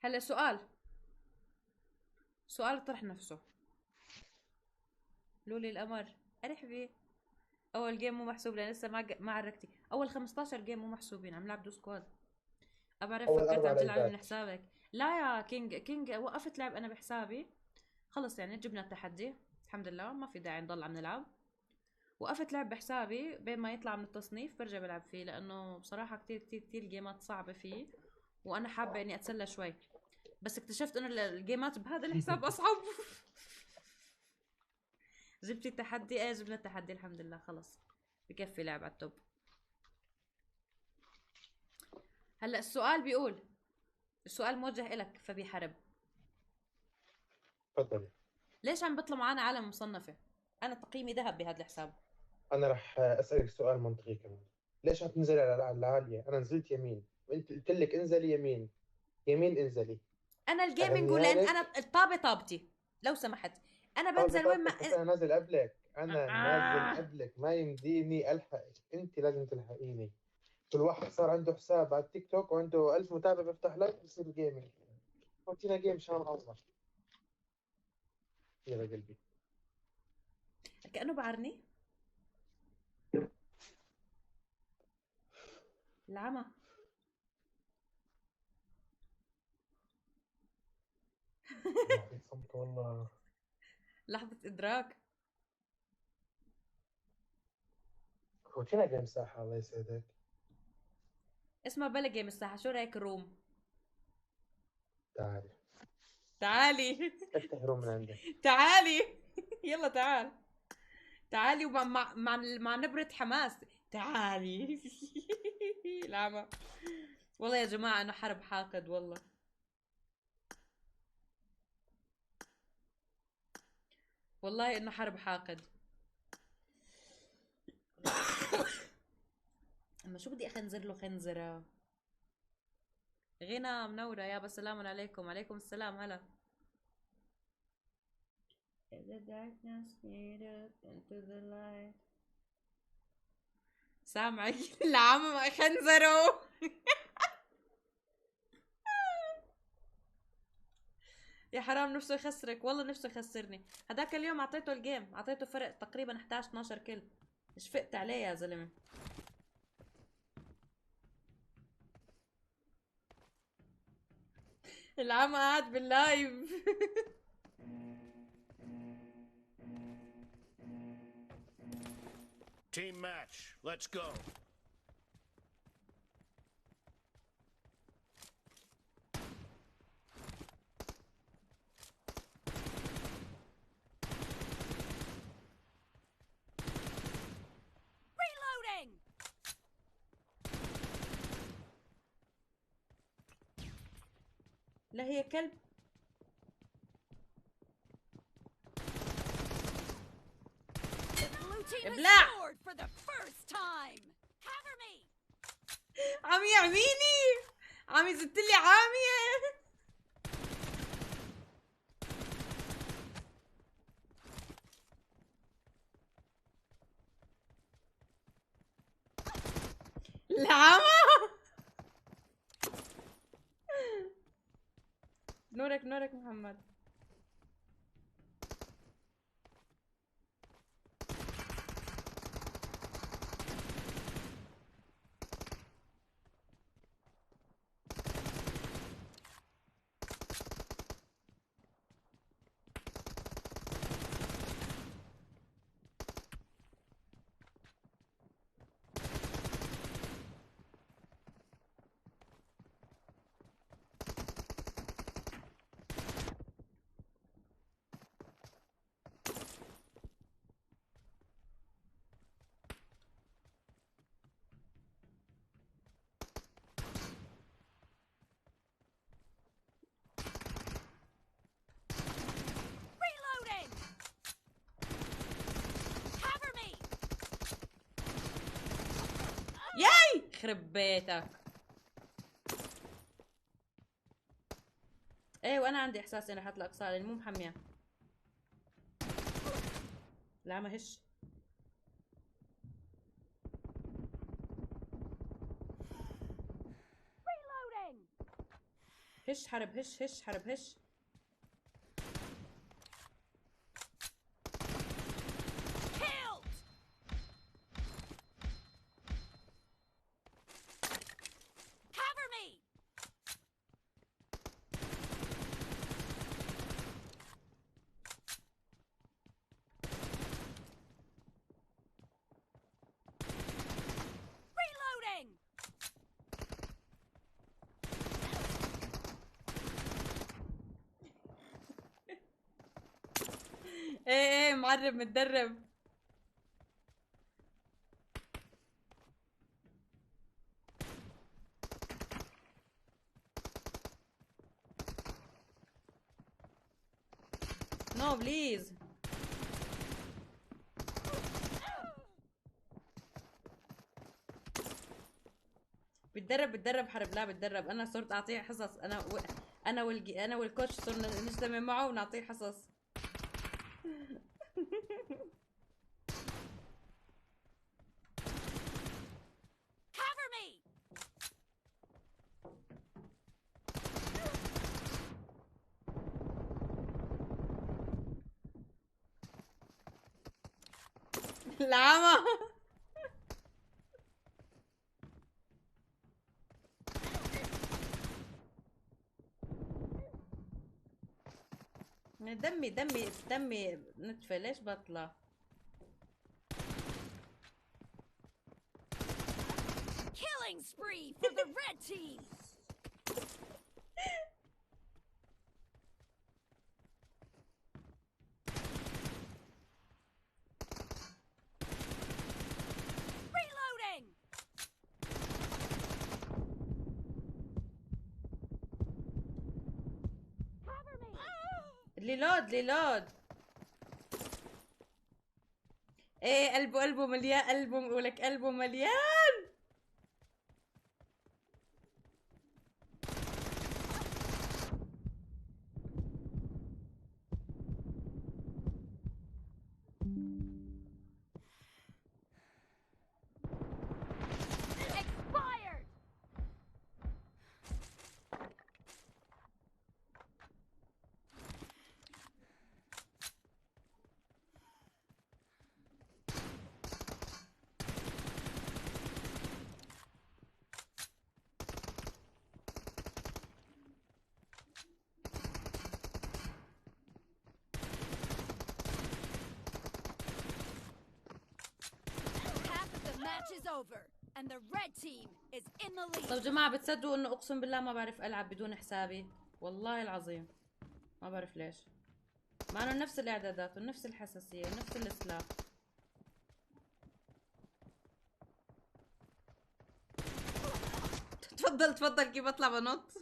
هلا سؤال، سؤال طرح نفسه. لولي القمر ارحبي. اول game مو محسوب لان لسه ما عرفتي. اول 15 game مو محسوبين، عم نلعب duo squad. ابعرف أول فكرت أربع عم تلعبي من لعبات. حسابك. لا يا كينج، كينج وقفت لعب انا بحسابي خلص، يعني جبنا التحدي الحمد لله، ما في داعي نضل عم نلعب. وقفت لعب بحسابي بين ما يطلع من التصنيف برجع بلعب فيه، لانه بصراحة كتير كتير كتير جيمات صعبة فيه، وانا حابة اني اتسلى شوي، بس اكتشفت انه الجيمات بهذا الحساب اصعب. جبتي التحدي؟ ايه جبنا التحدي الحمد لله، خلص بكفي لعب على ال top. هلا السؤال بيقول، السؤال موجه إلك فبي حرب. تفضلي. ليش عم بيطلع معنا عالم مصنفة؟ أنا تقييمي ذهب بهذا الحساب. أنا رح أسألك سؤال منطقي كمان، ليش عم تنزلي على العالية؟ أنا نزلت يمين، وأنت قلت لك انزلي يمين، يمين انزلي. أنا ال gaming أغنيها ولأن لك؟ أنا الطابة طابتي، لو سمحت. أنا طابة بنزل وين ما طابتك، بس أنا نازل قبلك، أنا نازل قبلك، ما يمديني ألحقك، أنت لازم تلحقيني. كل واحد صار عنده حساب على التيك توك وعنده 1000 متابع بيفتح live بصير gaming. فوتينا game شان الله. يلا قلبي. كأنه بعرني؟ العمى. صمت والله. لحظة إدراك. فوتينا game ساحة الله يسعدك. اسمع بلا game الساحة، شو رأيك room؟ تعالي. تعالي. افتح room من عندك. تعالي. يلا تعال. تعالي ومع مع مع, مع نبرة حماس. تعالي. العمى. والله يا جماعة أنا حرب حاقد والله. والله إنه حرب حاقد. أما شو بدي أخنزر له خنزرة؟ غنى منورة يا بس. السلام عليكم. عليكم السلام. هلا. The darkness faded into the light. سامعك. العمى ما خنزروا. يا حرام نفسه يخسرك، والله نفسه يخسرني. هذاك اليوم اعطيته ال game، اعطيته فرق تقريبا 11 12 kill، شفقت عليه يا زلمه. العمى قاعد بال live. Team match, let's go. Reloading. لا هي كلب. Blue team has ابلع. scored for the first time. Cover me. عم يعميني، عم يزت لي عامية. العمى. نورك نورك محمد. يخرب بيتك. ايه وانا عندي احساس اني رح اطلع اقصاء لاني مو محميه. لا ما هش. هش حرب، هش هش حرب، هش. Killed. Cover me. Reloading. ايه ايه معرب متدرب. No please. بتدرب بتدرب حرب، لا بتدرب. انا صرت اعطيه حصص، انا وال coach صرنا نجتمع معه ونعطيه حصص. Cover me. العمى. دمي دمي دمي نتفة، ليش بطلع؟ Killing spree for the red team. Reloading. Cover me. reload reload. ايه قلبه، قلبه مليان، قلبه ولك قلبه مليان. Expired. Half of the match is over and the red team is in the lead. طب جماعة بتصدقوا انه اقسم بالله ما بعرف العب بدون حسابي؟ والله العظيم ما بعرف ليش، مع انه نفس الاعدادات ونفس الحساسية ونفس السلاح. تفضل تفضل، كيف بطلع بنط؟